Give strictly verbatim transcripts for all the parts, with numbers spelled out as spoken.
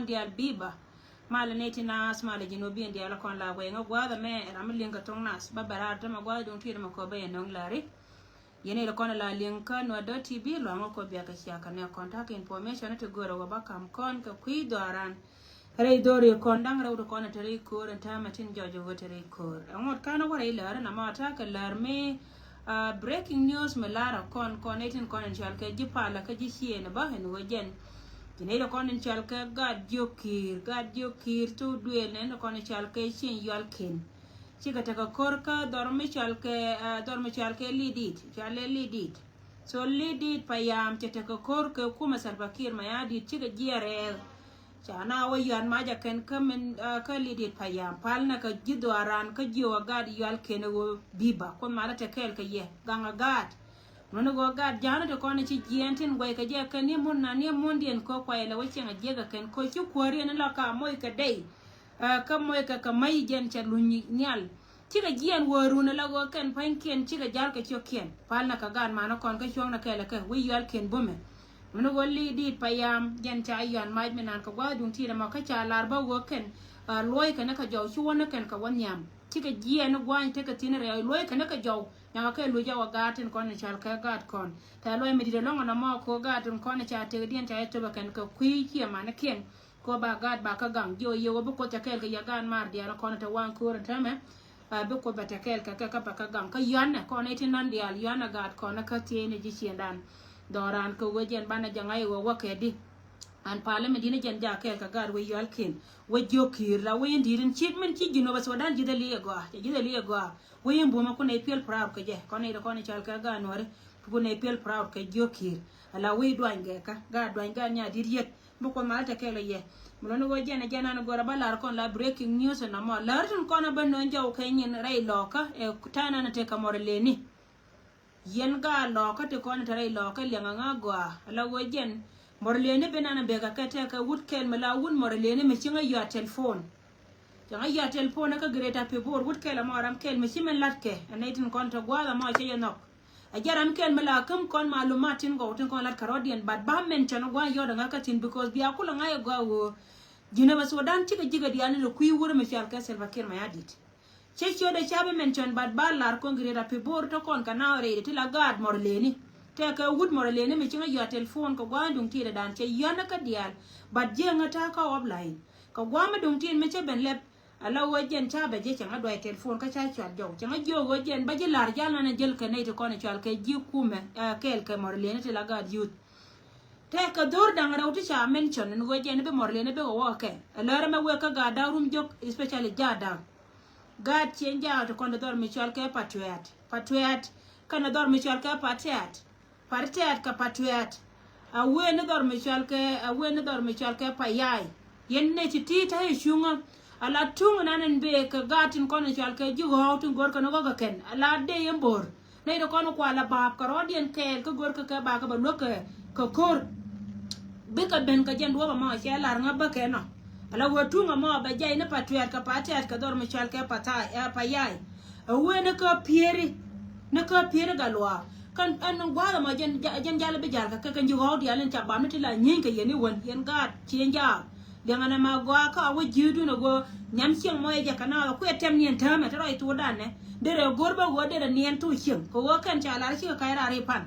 diaal biba. Malɛ nɛy ti naath, malɛ ji̱n wä biɛn diaal kɔn la wɛy ŋä gua̱a̱th ɛmɛ ram mi liŋ kɛ thoŋ nath. Ba bɛ raar tämɛ gua̱a̱th duŋ ti tämɛ kɔ bä yɛ nöŋ lari. Yɛn ilɛ kɔn la liŋ kä Nuer dot T V luaŋ wä kɔ biak kɛ ciak kɛ nɛ kɔn ta̱k information ti görɛ wä ba kam kɔn kɛ kui̱ dhɔaran. Rɛy dhɔri kɔn da̱ŋ rɛw ti kɔn te rɛy ko̱r ɛn täämɛ tin jɔc wä te rɛy ko̱r. Ɛŋot kan wä rɛy lär ɛn amɔ ta̱k kɛ lär mi, ah, breaking news mi lar a kɔn kɔn nɛy tin kɔn in cɔal kɛ ji̱ palä kä ji̱ ciëën bä in wä jɛn. Ti nɛy ti kɔn in cɔal kɛ Gat Jiök Ki̱i̱r, Gat Jiök Ki̱i̱r thok duëël nɛn ti kɔn in cɔal kɛ Cieŋ Yual Ken. Cikɛ tekɛ ko̱r kä dhɔr mi cɔal kɛ, ah, dhɔr mi cɔal kɛ Lidit, cɔal kɛ Lidit. So Lidit Payam cɛ tekɛ ko̱r kɛ kumɛ Salva Kiir Mayardit cikɛ jiɛɛr rɛɛl. Ca na wä yuan mac a kɛn kä min, ah, kä Lidit Payam pal na kɛ ji̱ dhɔaran kä jiök a gat yual kɛn ɛ ɣöö bi̱ba kuoth malä te kɛɛl kɛ yɛ gaŋ a gat. Muni ɣöö gat ja̱a̱n ti kɔn ci jiɛɛn tin guɛy kɛ jɛ kɛn ni mun na ni mun diɛn kä kuay lɛ wä cieŋ a jiɛk a kɛn kä ci kuäär yɛn ni la ka moc kɛ dey. Ah, kä moc kɛ kɛ mac jɛn cɛ luny nhial. Cikɛ jiɛɛn wä run ala ɣöö kɛn pa̱nykiɛn cikɛ ja̱l kɛ ciökiɛn. Pal na kɛ gaat manä kɔn kä cuɔ̱ŋ na kɛɛl kɛ wi̱i̱ yual kiɛn bumɛ. Muni ɣöö Lidit Payam jɛn ca yuan mac mi nan kɛ gua̱a̱th duŋ ti̱i̱t ɛmɔ kä ca lar bä ɣöö kɛn, ah, luɔ̱c kɛn kɛ jɔw ci wä ni kɛn kɛ wä nhiam. Cikɛ jiɛɛn ni gua̱a̱ny tekɛ thi̱n rɛw luɔ̱c kɛn kɛ jɔw. Nyakɛ kɛ luc a wä gaat tin kɔn in cɔal kɛ gaat kɔn. Tɛ luɔ̱c mi di̱t ɛlɔ̱ŋ ɛn ɛmɔ kɛ ɣöö gaat tin kɔn ca tek diɛn ca jɛ thöpɛ kɛn kɛ kui̱ ciɛ manikiɛn. Kɔ ba gaat ba kä gaŋ jiɔ yɛ wä bi kuoth cɛ kɛɛl kɛ yɛ gaat maar diaal kɔn te waŋ ko̱r in täämɛ. Ah, bi kuoth bɛ te kɛɛl kɛ kɛ kä bɛ kä gaŋ kä yuanɛ kɔn iti nan diaal yuanɛ gaat kɔn kä thiecni ji̱ ciëndan. Dhɔran kɛ wee jɛn banɛ jaŋa iwɛ wä kɛ di. An palä mi di̱n jɛn ja kɛɛl kɛ gaat wee yual kin wee jiök ki̱i̱r la wee in di̱i̱t in cik min ci ji̱n wä bɛ Sudan ji̱th ali ɛ gɔaa cɛ ji̱th ali ɛ gɔaa. Wee in bumɛ kun ɛ piɛl proud kɛ jɛ kɔn iti kɔn ical kɛ gaat nuɔri. Kun ɛ piɛl proud kɛ jiök ki̱i̱r ala wee duany gɛ kä gaat duany gaat nya di̱t yet. Mi kuoth mal te kɛɛl yɛ. Mi lɔni ɣöö jɛn ɛ jɛn an go̱rɛ ba lar kɔn la breaking news nɔmɔ lär tin kɔn a bä nööny jɔw kɛ nyin rɛy lɔkä ɛ ta̱a̱ nan te kɛ mɔr leni. Yɛn gaa lɔkä ti kɔn te rɛy lɔkä liɛŋ a ŋa gɔaa ala ɣöö jɛn mɔr leni bi nan a bek a kɛ tɛk kɛ wut kɛl mi la wut mɔr leni mi ci ŋa yɔa telephone. Ci ŋa yɔa telephone kä Greater Pibor wut kɛl a mɔ ram kɛl mi ci min lat kɛ ɛ nɛy tin kɔn te gua̱a̱th a mɔ cɛ yɛ nhɔk. A jɛ ram kɛl mi la käm kɔn malumat tin gɔw tin kɔn lat kärɔ̱diɛn but ba mention gua̱a̱ yɔt aŋa kä tin because bia kulɛ ŋa̱c a gɔaa ɣöö Jinub Sudan cikɛ ji̱ kɛ diaal ni lɛ kui̱ wurɛ mi cual kɛ Salva Kiir Mayardit. Cɛ ciötdɛ ca bi mention but ba lar kɔn Greater Pibor te kɔn kɛ naw rɛy ti la gaat mɔr leni. Tɛkɛ wut mɔr leni mi ci ŋa yɔa telephone kɛ gua̱a̱ duŋ ti̱i̱t dan cɛ yɔ̱n kä diaal but jiɛ ŋa ta̱a̱ kä offline. Kɛ gua̱a̱ mi duŋ ti̱i̱t mi cɛ ben lɛp Ala wee jɛn ca bɛ jɛ cɛ ŋa duay telephone kä ca cual jɔw cɛ ŋa jiök wee jɛn bä ji̱ la̱r jal nanɛ jäl kɛ nɛy ti kɔn cual kɛ ji̱ kumɛ, eh, kɛɛl kɛ mɔr lieni ti la gaat youth. Tɛkɛ dho̱r da̱ŋ rɛw ti ca mention ni wee jɛn bi mɔr lieni bi kɛ wä kɛ kɛ. Ɛ lär ɛmɛ wee kä gaat da̱ŋ rum jok especially jaat da̱ŋ. Gaat ciëŋ jaat ti kɔn ti dhɔr mi cual kɛ Patuɛt. Patuɛt kɛnɛ dhɔr mi cual kɛ Patiɛt. Patuɛt kɛ Patuɛt. A wen ni dhɔr mi cual kɛ, a wen ni dhɔr mi cual kɛ Payai. Yɛn nɛ ti ti ta i̱ cuŋä. Ala tuŋ nan in bee kɛ gaat tin kɔn in cual kɛ ji̱ ɣɔ̱ɔ̱k tin go̱r kɛ ni ɣɔ̱k kɛ kɛn. Ala dee yɛn bo̱r. Nɛ ti kɔn kual a baap kɛ rɔɔdiɛn kɛɛl kä go̱r kɛ kɛ baak kɛ bɛ luäk kɛ, kɛ ko̱r. Bikɛ ben kɛ jɛn duɔ̱ɔ̱p ɛmɔ cɛ lar ŋä bä kɛ nɔ. Ala wee tuŋ ɛmɔ bɛ jɛy ni Patuɛt kɛ Patuɛt kɛ dhɔr mi cual kɛ Pathai, eh, Payai. Ɛ wee ni kä pieri, ni kä pieri Gatluak. Kɛn ɛn gua̱a̱th ɛmɔ jɛn, jɛn jal bi jal kɛ kɛ kɛn ji̱ ɣɔ̱ɔ̱k diaal in ca bam ni ti la nyieeny kɛ yɛn i̱ wän yɛn gaat ciëŋ jaak. Liɛŋɛ nɛ ma gɔaa kä a wä ji̱i̱dun ɛ ɣöö nhiam cieŋ mɔ ɛ jɛ kɛ naath ɛ kuɛ tɛm ni ɛn täämɛ te rɔy thuɔɔdan nɛ. Derɛ go̱r bä ɣöö derɛ niɛn thok cieŋ kɛ ɣöö kɛn ca lar cikɛ kac raar i̱ pan.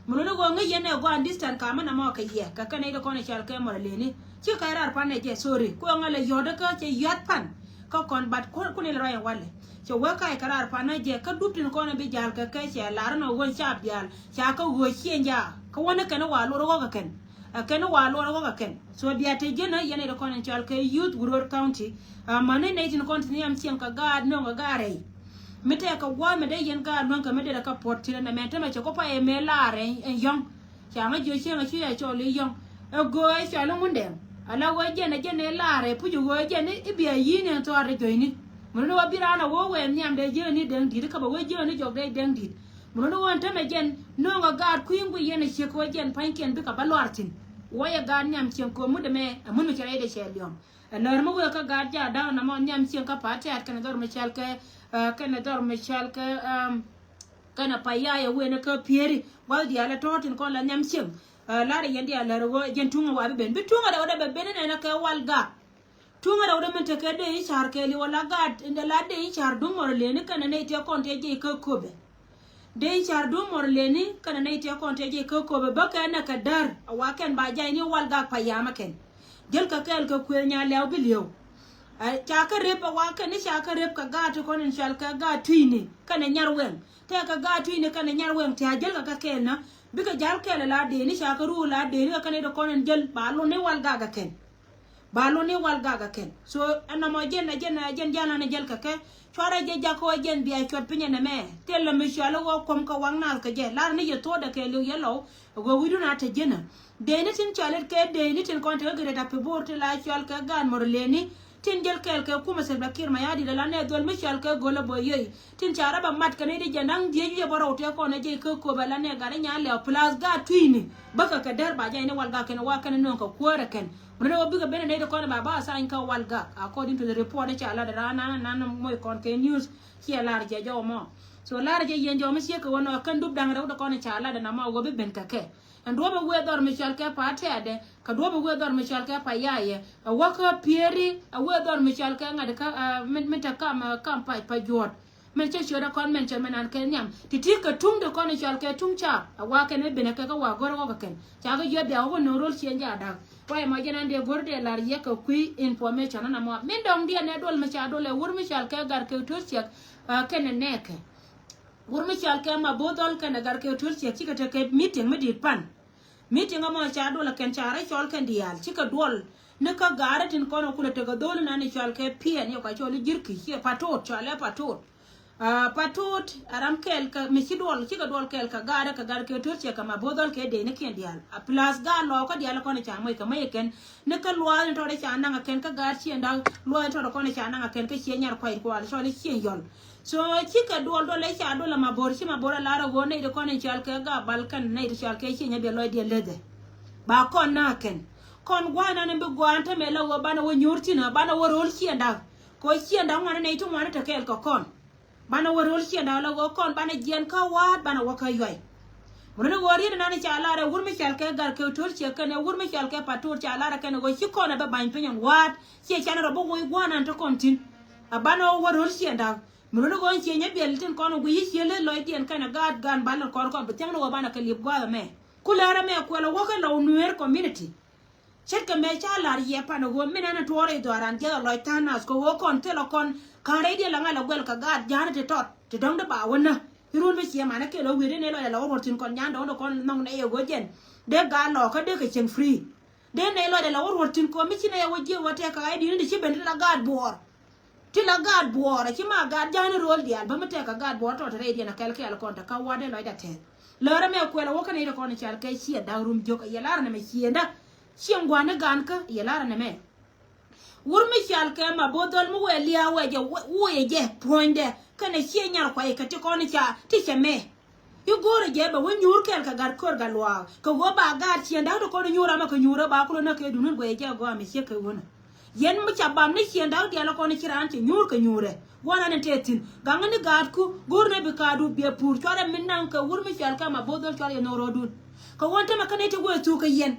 Mi luni ɣöö ŋäc yɛn ɛ gɔaa understand ka mi nɛ mɔ kɛ yɛ kɛ kɛn ɛ i̱ kɛ kɔn ɛ cal kɛ mɔr ɛ leni. Cikɛ kac raar pan ɛ jɛ, sorry. Kuɛ ŋa̱ lɛ yɔ̱t kä cɛ yɔ̱t pan. Kä kɔn bat kun, kun ilɛ rɔy ɛ walɛ. Cɛ wee kac kɛ raar pan ɛ jɛ kä dup tin kɔn ɛ bi ja̱l kɛ kɛ cɛ lar ɛn ɛ ɣöö ca bial ca kä ɣöö ciëŋ jaak. Kä wä ni kɛn ɛ wa luɔr ɛ ɣɔk ɛ kɛn. Ɛ kɛn ɛ wa luɔr ɛ ɣɔk ɛ kɛn. So bia te ji̱n ɛ yɛn ɛ i̱ kɔn ɛ cal kɛ youth Wuror County. Ɛ mäni nɛy tin kɔn tin yam cieŋ kɛ gaat nöŋ ɛ gaat rɛy. Mi tɛk kɛ gua̱a̱th mi dee yɛn gaat luäŋ kɛ mi derɛ kä puɔ̱t tin ɛ nɛ mɛn tämɛ cɛ kɔ pay ɛ mëë laar ɛ yɔ̱ŋ. Ca ŋä jiö cieŋ a cuc a cɔl i̱ yɔ̱ŋ. Ɛ göö ɛ cɔl i̱ Ŋundɛŋ. Ala wee jɛn ɛ jɛn ɛ laarɛ puc ɛ ɣöö ɛ jɛn i̱ bia yi̱n ɛn thuaar ti juɔ̱cni. Mun ni wä bi raan a wä wɛɛn nhiam dee jiäk ni Dɛŋ Di̱t kä bɛ wee jiäk ni jɔk dee Dɛŋ Di̱t. Mun ni wä ɛn tämɛ jɛn nööŋ ɛ gaat kui̱ ŋuic yɛn ɛ ciek kɛ wä jɛn pa̱nykiɛn bikɛ bä luaar thi̱n. Wä yɛ gaat nhiam cieŋ kööm mut ɛmɛ ɛ mun mi cɛ rɛy dee cɛ liɔ̱ŋ. Ɛ lär mi wee kä gaat jaat da̱a̱n ɛmɔ nhiam cieŋ kä Pa̱a̱t Tɛ̈t kɛnɛ dhɔr mi cɔal kɛ, eh, kɛnɛ dhɔr mi cɔal kɛ, ehm, kɛnɛ Payai ɛ wee ni kä Pieri. Gua̱th diaal ɛ tɔ̱ tin kɔn la nhiam cieŋ. Ɛ, lar yɛn diaal lär ɣöö jɛn tuŋ ɛ wa bi ben. Bi tuŋ ɛ rɛw dɛ bɛ ben inɛnɛ kɛ Walgak. Tuŋ ɛ rɛw dɛ min tekɛ dee i̱ ca̱r kɛɛliw ɛ la gaat, in dɛ la dee i̱ ca̱r duŋ mɔr leni kɛnɛ nɛy tëë kɔn tëë jiɛc kä Köpɛ. Dee i̱ ca̱r duŋ mɔr leni kɛnɛ nɛy tëë kɔn tëë jiɛc kä Köpɛ. Bä kɛ nɛ kɛ däär, a wa kɛn ba jay ni Walgak payamä kɛn. Jäl kɛ kɛɛl kɛ kuëë Nyalɛw bi li̱ew. Ɛ, ca kä rep, a wa kɛn ni ca kä rep kɛ gaat ti kɔn in cɔal kɛ gaat Tui̱ni kɛnɛ Nyarwɛŋ. Tëë kɛ gaat Tui̱ni kɛnɛ Nyarwɛŋ tëë a jäl kɛ kɛ kɛɛl na. Bikɛ ja̱l kɛɛl ɛ la dee ni ca kä ruu la dee ni kɛ kɛn i̱ dee kɔn in jäl ba lun ni Walgak ɛ kɛn. Ba lun ni Walgak ɛ kɛn. So ɛn nɔmɔ jɛn ɛ jɛn ɛ jɛn ja̱l an ɛ jäl kɛ kɛ. Cuarɛ jɛ jakä wä jɛn bia cuɔt piny ɛn ɛmɛ. Thil lɛ mi cual i̱ wä kuɔm kɛ waŋ naath kɛ jɛ. Lar ni yɛ thuɔɔdɛ kɛ liw yɛ lɔw. Ɛ wä wi̱dun a te ji̱n ɛ. Dee ni tin cual it kɛ dee ni tin kɔn te kä gɛ rɛt a pi bo̱o̱r ti la cual kɛ gaat mɔr leni. Tin jäl kɛɛl kɛ kumɛ Salva Kiir Mayardit ala nɛ dhol mi cɔal kɛ Golɛ Boyoy. Tin ca rɔ bɛ mat kɛ ni di jɛ naŋ dhiec wi̱cɛ bä rɔw tëë kɔn ɛ jɛ kä Köpɛ ala nɛ gat i̱ Nyalɛw plus gaat Tui̱ni. Bäkɛ kɛ däär ba jɛ ni Walgak kɛn wa kɛn nööŋ kɛ kuäärɛ kɛn. Mɛ ni wä bikɛ ben ɛ nɛy ti kɔn ɛ ba ba sign kä Walgak according to the report i̱ ca lat ɛ raan nan nan moc kɔn kɛ news. Ciɛ lar jɛ jɔw mɔ. So lar jɛ yɛn jɔw mi ciek kɛ wä nɔ kɛn dup da̱ŋ rɛw ti kɔn ɛ ca lat ɛ na mɔ wä bi ben kɛ kɛ. Ɛn duɔ̱ɔ̱p ɛ wee dhɔr mi cɔal kɛ pa tɛɛdɛ, kɛ duɔ̱ɔ̱p ɛ wee dhɔr mi cɔal kɛ pa yayɛ, ɛ wä kä pieri, ɛ wee dhɔr mi cɔal kɛ ŋa̱t kä, ɛ, min, min te kam, ɛ, kam pa, pa juɔ̱ɔ̱t. Min cä ciöt ɛ kɔn min cɛ min an kɛ nhiam. Ti ti kɛ tuŋ ti kɔn cɔal kɛ tuŋ caap, ɛ wa kɛn mi ben ɛ kɛ kä wa go̱r ɛ wä kɛ kɛn. Ca kɛ jiɔth bia wä kɛ no̱o̱ŋ ro̱l ciëŋ ja̱a̱ da̱k. Kuayɛ mɔ jɛn an dee go̱r dee lar yɛ kɛ kui̱ information an amɔ. Min dɔ̱ŋ diɛn ɛ duɔl mi ca duɔl ɛ wur mi cɔal kɛ Gatkew Tuɔ̱r Ciɛk, ɛ, kɛn ɛ nɛɛkɛ. Wur mi cɔal kɛ Mabo̱o̱th Dhɔl kɛnɛ Gatkew Tuɔ̱r Ciɛk cikɛ tekɛ meeting mi di̱i̱t pan. Meeting ɛmɔ ca duɔl ɛ kɛn ca rɛy cɔl kɛn diaal cikɛ duɔl ni kä gaari tin kɔn ɛ kulɛ tekɛ dho̱o̱l inan i̱ cɔal kɛ piɛn yɛ kua cɔl i̱ ji̱rki ciɛ patot cɔal ɛ patot. Ah, patot ɛ ram kɛɛl kɛ mi ci duɔl cikɛ duɔl kɛɛl kɛ gaari kɛ Gatkew Tuɔ̱r Ciɛk kɛ Mabo̱o̱th Dhɔl kɛ dee ni kiɛn diaal a plus gaat lɔɔkä diaal kɔn i̱ ca moc kɛ moc ikɛn. Ni kä luaath ni tɔɔdɛ ca naŋ a kɛn kä gaat ciëŋ da̱k luaath ni tɔɔdɛ kɔn ca naŋ a kɛn kä ciëŋ nyar kuac kual cɔl i̱ ciëŋ yɔl. So cikɛ duɔl duɔl ɛ ca duɔl a Mabo̱o̱r ci Mabo̱o̱r a lar a ɣöö nɛy ti kɔn in cɔal kɛ Gabal kɛn nɛy ti cɔal kɛ ciëŋ a biɛ lɔcdiɛn lätdɛ. Ba kɔn na̱a̱ kɛn kɔn gua̱a̱c nan in bi gua̱a̱n tämɛ la ɣöö banɛ wä nyuur thi̱n a banɛ wä ro̱l ciëŋ da̱k. Kɛ ɣöö ciëŋ da̱k ŋuan in nɛy ti ŋuan in te kɛɛl kɛ kɔn. Banɛ wä ro̱l ciëŋ da̱k la ɣöö kɔn banɛ jiɛɛn kä wa̱a̱t banɛ wä kä yuay. Mun ni ɣöö riet inan ca lar ɛ wur mi cɔal kɛ Gatkew Tuɔ̱r Ciɛk kɛnɛ wur mi cɔal kɛ Patot ca lar ɛ kɛn ɛ ɣöö ci kɔn ɛ bɛ bany piny ɛn wa̱a̱t. Ciɛ canɛ rɔ bi woi gua̱a̱r nan ti kɔn thi̱n. A banɛ wä wä ro̱l ciëŋ da̱k. Mun ni ɣöö ciëŋ ɛ biɛl tin kɔn ɛ guiy i̱ ciël i̱ lɔcdiɛn kɛnɛ gaat gan bal in kɔn kɔn bi thia̱ŋ ni ɣöö banɛ kɛ liep gua̱a̱th ɛmɛ. Ku lɛr ɛmɛ kuɛl ɛ wä kɛ Lɔw Nueer community. Ce̱tkɛ mëë ca la̱r yɛ pan ɛ ɣöö min ɛn ɛ tuɔɔr rɛy dhɔaaran jiɛth ɛ lɔc tha̱a̱ŋ nath kɛ ɣöö kɔn thilɛ kɔn ka̱n rɛydiɛn la ŋa̱c la guɛl kɛ gaat ja̱a̱n ti tɔt ti dɔ̱ŋ di ba wä nä. I̱ ruɔ̱n bi ciɛ man ɛ kɛl ɣöö wi̱i̱ di nɛy lɔcdɛ la wä ruɔ̱t thi̱n kɔn nyan dɔ̱ŋ di kɔn nhɔk nɛy ɛ ɣöö jɛn dee gaat lɔɔkä dee kɛ cieŋ free. Dee nɛy lɔcdɛ la wä ruɔ̱t thi̱n kɔn mi ci nɛy ɛ wä jiɛth wä tɛk kɛ ɣa̱c di̱t ni ti ci ben ti la gaat buɔɔr. Ti la gaat buɔɔr a ci ma gaat ja̱a̱n i̱ ro̱o̱l diaal bä mi tɛk kɛ gaat buɔɔr tɔt rɛydiɛn a kɛl kɛɛl kɔn te ka wa̱t dee lɔcdɛ tɛth. Lärä mɛ kuɛl a wä kä nɛy ti kɔn i̱ cal kɛ ciɛ da̱k rum jiök a yɛ la̱rä nɛmɛ ciëndä. Ciɛŋ gua̱n ni gan kä yɛ la̱rä nɛmɛ. Wur mi cɔal kɛ Mabo̱o̱th Dhɔl mi wëë lia̱a̱ wëë jɛ wä-, wëë jɛ puɔ̱nydɛ kɛnɛ ciɛ nyar kuay kɛ ti kɔn i̱ ca ti cɛ mɛ. I̱ go̱o̱rɛ jɛ bɛ wä nyuur kɛɛl kɛ gat kör gat luaak kɛ ɣöö ba gaat ciɛn da̱k ti kɔn i̱ nyuur amɛ kɛ nyuurɛ ba kulɛ näk kɛ duŋni guɛy jɛ gɔaa mi ciek kɛ ɣöönä. Yɛn mi ca bam ni ciɛn da̱k diaal kɔn i̱ ci raan cɛ nyuur kɛ nyuurɛ gua̱n an in tɛth thi̱n gaŋä ni gaatku go̱o̱r ni bi kaatdu biɛ puur cuarɛ mi naŋ kɛ wur mi cɔal kɛ Mabo̱o̱th Dhɔl cuarɛ yɛ nhök rɔɔdun. Kɛ ɣöö tämɛ kä nɛy ti wëë thuk kɛ yɛn.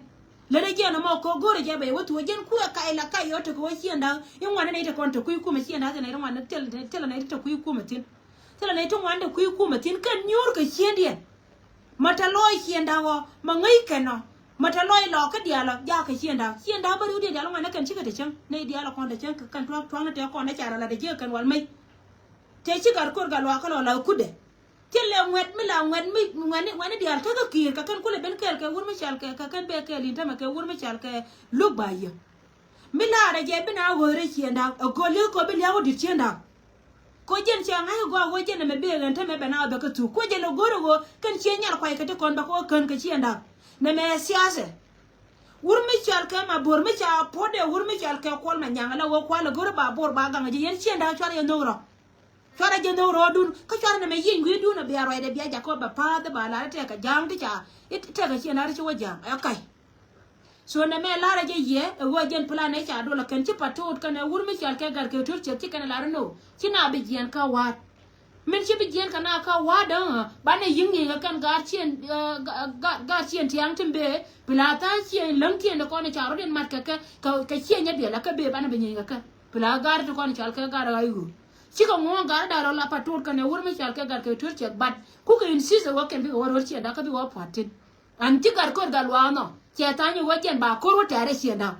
Lät ɛ jiɛn ɛmɔ kɛ ɣöö go̱o̱rɛ jɛ bɛ yɛ wä thuk ɛ jiɛn kuɛ kac la kac yɛ ɔ tekɛ wä ciɛn da̱k i̱ ŋuan ni nɛy ti kɔn te kui̱ kumɛ ciɛn da̱k thilɛ nɛy ti ŋuan thilɛ nɛy ti te kui̱ kumɛ thi̱n. Thilɛ nɛy ti ŋuan te kui̱ kumɛ thi̱n kɛn nyuur kɛ ciëndiɛn. Ma te lɔc ciɛn da̱k ɔ ma ŋäc kɛn ɔ. Ma te lɔc lɔɔkä diaal ɔ jakä ciɛn da̱k ciɛn da̱k bä riwdiɛn diaal ŋuan ni kɛn cikɛ te cäŋ nɛy diaal ɔ kɔn te cäŋ kɛ kɛn tua̱k tua̱k ni te kɔn ɛ ca rɔ lat ɛ jiäk kɛn wal mec. Te ci gat kor gat luaak kä lɔ la kudɛ. Thilɛ ŋuɛt mi la ŋuɛt mi ŋuɛt ni ŋuɛt ni diaal tekä ki̱i̱r kɛ kɛn kulɛ ben kɛɛl kɛ wur mi cɔal kɛ kɛ kɛn bɛ kɛɛl in tämɛ kɛ wur mi cɔal kɛ lo̱k ba yiëk. Mi laarɛ jɛ bi na ɣöörɛ ciënda ɛ go̱l li̱eeth kɔ bi lia̱a̱k wä di̱t ciënda. Kɔ jɛn cɛ ŋa̱c kɛ gɔaa ɣöö jɛn ɛmɛ bee ɣän tämɛ bɛ na ɣä bɛ kä thuk kuɛ jɛ lɛ go̱rɛ ɣöö kɛn ciɛ nyar kuay kɛ ti kɔn bɛ kɛ wä kän kɛ ciënda. Nɛmɛ siasɛ. Wur mi cɔal kɛ ma bo̱r mi ca puɔ̱t dee wur mi cɔal kɛ kuɔl ma nyaŋ la ɣöö kual ɛ go̱rɛ ba bo̱r ba gaŋ jɛ yɛn ciënda cuarɛ yɛ nhök rɔ. Cuarɛ jɛ nhök rɔɔdun kä cuarɛ nɛmɛ yiëny wi̱i̱dun a bia ruacdɛ bia jakɔ bɛ pa̱a̱th ba lar tɛkɛ ja̱a̱ŋ ti ca tɛkɛ ciɛ lar ci wä ja̱a̱ŋ ɛ ka̱c. So nɛmɛ larɛ jɛ yɛ ɛ ɣöö jɛn plan ɛ ca dol ɛ kɛn ci Patot kɛn ɛ wur mi cɔal kɛ Gatkew Tuɔr Ciɛk ci kɛn ɛ lar ni ɣöö ci na bi jiɛn kä wa̱a̱t. Min ci bi jiɛn kɛ na ka wa̱a̱ däŋ, ɛ, banɛ yi̱ŋ ŋi̱i̱ŋ kɛ kɛn gaat ciɛn, ɛ, ga-, ga-, gaat ciɛn tiaŋ tin bee, bi la tha̱a̱ŋ ciɛn läŋkiɛn ti kɔn i̱ ca rɔ̱diɛn mat kɛ kɛ, kɛ, kɛ ciɛn nyɛ biɛl a kɛ bee banɛ bi nyieny kɛ kɛ. Bi la gaat ti kɔn i̱ cal kɛ gaat ɣa̱c ɣöö. Cikɛ ŋuɔ̱ɔ̱ŋ gaat da̱a̱r rɔ la pa tuut kɛn ɛ wur mi cal kɛ gat kɛ tuur ciɛk, but kukɛ insist ɛ wä kɛn bikɛ wä ro̱r ciɛn da̱a̱ kä bikɛ wä pua̱t tin. An ci gat ko̱r gat luaak nɔ, cɛ tha̱a̱ŋ i̱ wä jiɛn ba ko̱r wä tɛ̈rɛ ciɛn da̱a̱.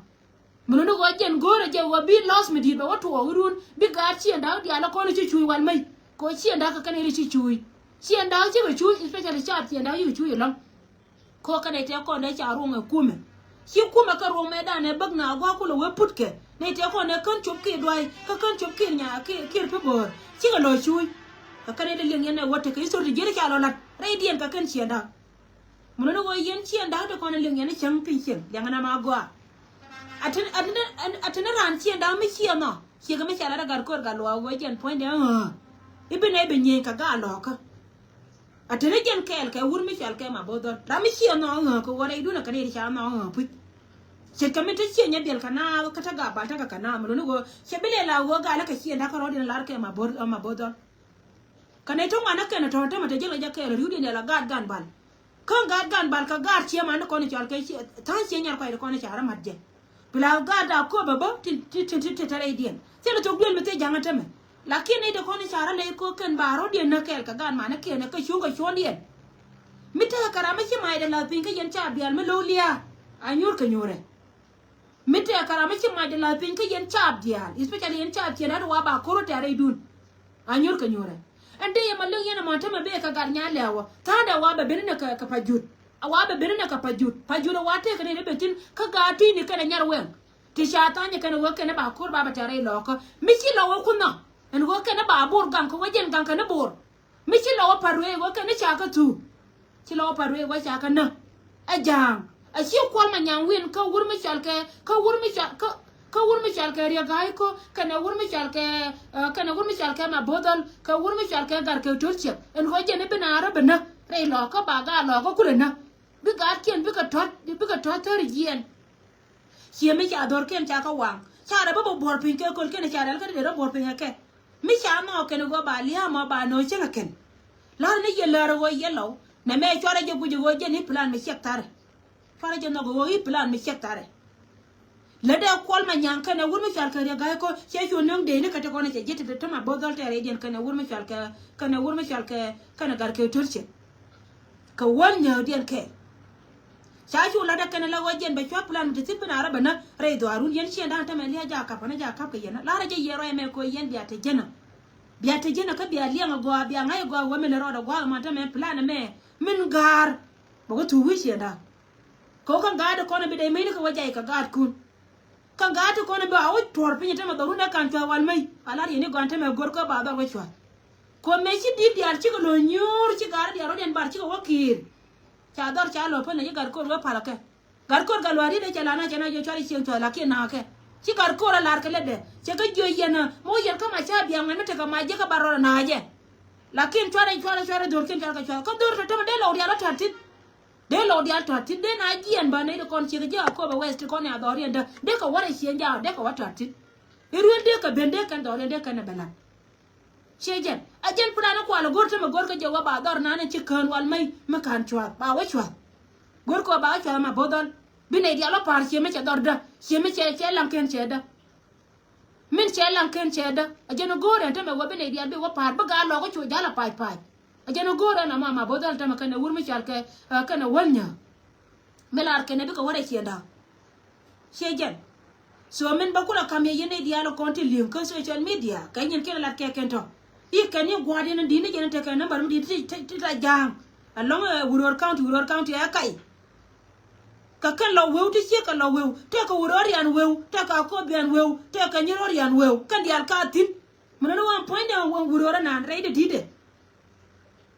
Min ni ɣöö jɛn go̱o̱rä jɛ ɣöö bi loss mi di̱i̱t bɛ wä tuɔɔk i̱ run, bi gaat ciɛn da̱a̱ diaal ɛ kɔn i̱ ci cuuc wal mec. Kɛ ɣöö ciɛn da̱a̱ kɛ kɛn i̱ ri ci cuuc. Ciɛn da̱a̱ cikɛ cuuc, especially caap ciɛn da̱a̱ cikɛ cuuc ɛlɔ̱ŋ. Kɛ ɣöö kɛn i̱ tɛk kɔn dee ca ruɔ̱ŋ ɛ kumɛ. Ci kumɛ kɛ ruɔ̱ŋ mɛ danɛ bäk na gua̱a̱k kulɛ wee putkɛ. Ni tɛk kɔn dee kän cop kiɛ duay, kä kän cop kiɛ nya kiɛ, kiɛ pi bo̱o̱r. Cikɛ lɔ cuuc. Kɛ kɛn i̱ dee liŋ yɛn ɛ wä tekɛ history ti jiɛt i̱ ca lɔ la̱t rɛydiɛn kɛ kɛn ciɛn da̱a̱. Mun ni ɣöö yɛn ciɛn da̱a̱ ti kɔn liŋ yɛn cäŋ piny cieŋ liɛŋ ɛn ama gɔaa. Atin, atin, atin raan ciɛn da̱a̱ mi ciɛ nhɔ. Ciɛ kɛ mi ca lat agat ko̱r gat luaak ɣöö jɛn puɔ̱nydɛ ɣöö i̱ bi nɛy bi nyieny kɛ gaat lɔ̱ɔ̱kä. Atin jɛn kɛɛl kɛ wur mi cɔal kɛ ma bo̱o̱th dhɔl ram mi ciɛ nhɔ ɣöö kɛ ɣöö rɛydun ɛ kɛ ni ca nhɔ ɣöö puc. Ce̱tkɛ mi te ciɛ nyɛ biɛl kɛ naath kä te gat bal tekɛ kɛ naath mun ni ɣöö cɛ bi lɛ la ɣöö gal kɛ ciɛn da̱a̱ kä rɔ̱diɛn lar kɛ ma bo̱o̱th, ma bo̱o̱th dhɔl. Kä nɛy ti ŋuan ɛ kɛn ɛ tɔ̱ tämɛ te jiäk lɛ jɛ kɛɛl ri̱wdiɛn dɛ la gaat gan bal. Kä gaat gan bal kä gaat ciɛ man ti kɔn i̱ cɔal kɛ ciɛ tha̱a̱ŋ ciɛ nyar kuay ti kɔn i̱ ca rɔ mat jɛ. Bi la gaat a köpɛ bä ti, ti, ti, ti, ti te rɛydiɛn. Thilɛ thok duël mi thil ja̱ŋä tämɛ. Lakin nɛy ti kɔn i̱ ca rɔ lɛy ko̱ kɛn ba rɔ̱diɛn näk kɛɛl kɛ gaat man ɛ kɛn ɛ kɛ cuŋ kɛ cuɔ̱ndiɛn. Mi tekɛ kɛ ram mi ci macdɛ la̱th piny kä yɛn caap diaal mi lo̱w lia̱a̱. A nyuur kɛ nyuurɛ. Mi tɛɛk kɛ ram mi ci macdɛ la̱th piny kä yɛn caap diaal, especially yɛn caap ciɛn ɣän wa ba ko̱r tɛ̈r rɛydun. A nyuur kɛ nyuurɛ. Ɛn dee yɛ ma liŋ yɛn ɛmɔ tämɛ bee kɛ gat nyaa lɛ̈wä tha̱a̱ŋdɛ wa bɛ ben inɛ kɛ, kɛ pa jut. A wa bɛ ben inɛ kɛ pa jut, pa jut ɛ wa tëëk kɛn in i̱ ben thi̱n kä gaat ti̱i̱ni kɛnɛ nyar wɛŋ. Ti ca tha̱a̱ŋ kɛn ɛ wee kɛn ɛ ba ko̱r ba bɛ tɛ̈r rɛy lɔɔkä mi ci lɔw ɛ kun nhɔ. Ɛn ɣöö kɛn ɛ ba bo̱r gaŋ kɛ wä jɛn gaŋ kɛn ɛ bo̱r. Mi ci lɔ wä pa̱t ruëëc wä kɛn i̱ ca kä thuk. Ci lɔ wä pa̱t ruëëc wä ca kä näk. Ɛ ja̱a̱ŋ. Ɛ ci Kuɔl Manyaŋ win kä wur mi cɔal kɛ, kä wur mi cɔal, kä, kä wur mi cɔal kɛ Riek Gai Kok, kɛnɛ wur mi cɔal kɛ, ɛ, kɛnɛ wur mi cɔal kɛ Mabothɔl, kɛ wur mi cɔal kɛ Gat Kɛ To̱l Ciɛk. Ɛn ɣöö jɛn i̱ bi naath rɔ bi näk rɛy lɔɔkä ba gaat lɔɔkä kulɛ näk. Bi gaatkiɛn bikɛ tɔ̱t, bikɛ tɔ̱t thäri jiɛɛn. Ciɛ mi ca dhorkiɛn ca kä waŋ. Ca rɛ bä bä buɔ̱r piny kɛ köl kɛn ca rɛl kä dee rɔ buɔ̱r piny kɛ kɛ. Mi ca nhɔɔk kɛn ɣöö ba lia̱a̱ mɔ ba nööc cäŋ kɛ kɛn. La̱r ni yɛ läär ɣöö yɛ lɔw. Nɛ mɛ cuarɛ jɛ guic ɣöö jɛ ni plan mi ciɛk tharɛ. Cuarɛ jɛ nhɔk ɣöö i̱ plan mi ciɛk tharɛ. Lät dee Kuɔl Manyaŋ kɛnɛ wur mi cɔal kɛ Riek Gai Kok cɛ cu nöŋ dee ni kɛ ti kɔn cɛ ji̱ ti ti tämɛ bo̱th dhɔl tɛɛr rɛydiɛn kɛnɛ wur mi cɔal kɛ, kɛnɛ wur mi cɔal kɛ, kɛnɛ Gat Kɛ To̱l Ciɛk. Kɛ wäl nyääkdiɛn kɛɛl. Ca cu lat ɛ kɛn ɛ la ɣöö jɛn bɛ cua plan mi te thi̱n bi na rɔ bɛ näk rɛy dhɔaarun yɛn ciɛŋ da̱a̱n tämɛ lia̱a̱ jaak ka̱p ɣän jaak ka̱p kɛ yɛn. Lar ɛ jɛ yɛ rɔy ɛmɛ kɛ ɣöö yɛn bia te jenä. Bia te jenä kä bia liɛŋ ɛ gɔaa bia ŋa̱c ɛ gɔaa ɣöö min ɛ rɔɔdɛ gua̱a̱th ɛmɔ tämɛ plan ɛmɛ min ga̱a̱r. Bɛ wä thuuk wi̱i̱ ciɛŋ da̱a̱n. Kɛ ɣöö kä ga̱a̱r ti kɔn ɛ bi dee mecni kɛ wä jay kɛ gaatkuun. Kä gaat ti kɔn i̱ bä a wä tuɔr piny i̱ tämɛ dhɔrun ɛ ka̱n cua̱th wal mec a lar yɛn i̱ gɔaa tämɛ go̱r kä ba dhɔr wä cua̱th. Kuɔth mëë ci di̱t diaal cikɛ lo̱c nyuur ci gaat diaal rɔ̱diɛn bar cikɛ wä ki̱i̱r. Ca dhɔr ca lo̱c päl na ci gat ko̱r wee pal kɛ. Gat ko̱r gat lua̱a̱ riet ɛ cɛ la̱r na cɛ na jiök cuarɛ cieŋ cua̱th lakin na̱a̱ kɛ. Ci gat ko̱r a la̱r kɛ lätdɛ cɛ kä jiök yɛn ɛ mi wä yɛn kä ma ca biaŋ ŋuɛn mi tekɛ mac jiäkä bar rɔɔdɛ na̱a̱ jɛ. Lakin cuarɛ cuarɛ cuarɛ dhorkiɛn cuarɛ kɛ cua̱th kä dhor tɔ̱tɔ̱ mi dee lɔw diaal wä ta̱r ti̱t. Dee lɔw diaal tɔ̱a̱t ti̱t dee na jiɛn bä nɛy ti kɔn ciek ji̱ Akobo West ti kɔn ya dhɔriɛn dä dee kɛ wä rɛ ciëŋ jaak dee kɛ wä tɔ̱a̱t ti̱t. I̱ ruël dee kɛ ben dee kɛn dhɔriɛn dee kɛn ɛ bɛ la̱t. Ciɛ jɛn a jɛn plan kualɛ go̱r tämɛ go̱r kä jɛ wä ba dhɔr nanɛ ci kään wal mɛy mi ka̱n cua̱th ba wä cua̱th. Go̱r kɛ wä ba wä cua̱th ma bo̱th dhɔl bi nɛy diaal wä pa̱a̱r ciɛ mi cɛ dhɔr dä ciɛ mi cɛ cɛ laŋ kɛn cɛ dä. Min cɛ laŋ kɛn cɛ dä a jɛn go̱o̱r ɛn tämɛ wä bi nɛy diaal bi wä pa̱a̱r bi gaat lɔɔk kä cu ja̱l a pa̱a̱c pa̱a̱c. A jɛn go̱o̱r ɛn ama ma bo̱th dhɔl tämɛ kɛn ɛ wur mi cɔal kɛ kɛn ɛ wäl nyääk. Mi lar kɛn ɛ bikɛ wä rɛy ciɛn da̱a̱. Ciɛ jɛn. So min bä kulɛ ka̱m yɛ yɛn nɛy diaal kɔn ti li̱eŋ kä social media kɛ nyin kɛn lat kɛ kɛn tɔ. I̱ kɛn i̱ gua̱a̱r yɛn di̱t ni jɛn tekɛ number mi di̱t ti ti ta ja̱a̱ŋ. Alɔŋ ɛ Wuror County, Wuror County ɛ ka̱y. Kɛ kɛn lɔ weu ti ciek kɛ lɔ weu tekɛ wurɔɔr yan weu tekɛ akobian weu tekɛ nyirɔɔr yan weu kɛn diaal ka thi̱n. Mi nɔni wan puɔ̱nydɛ wan wurɔɔr anan rɛydɛ di̱tdɛ.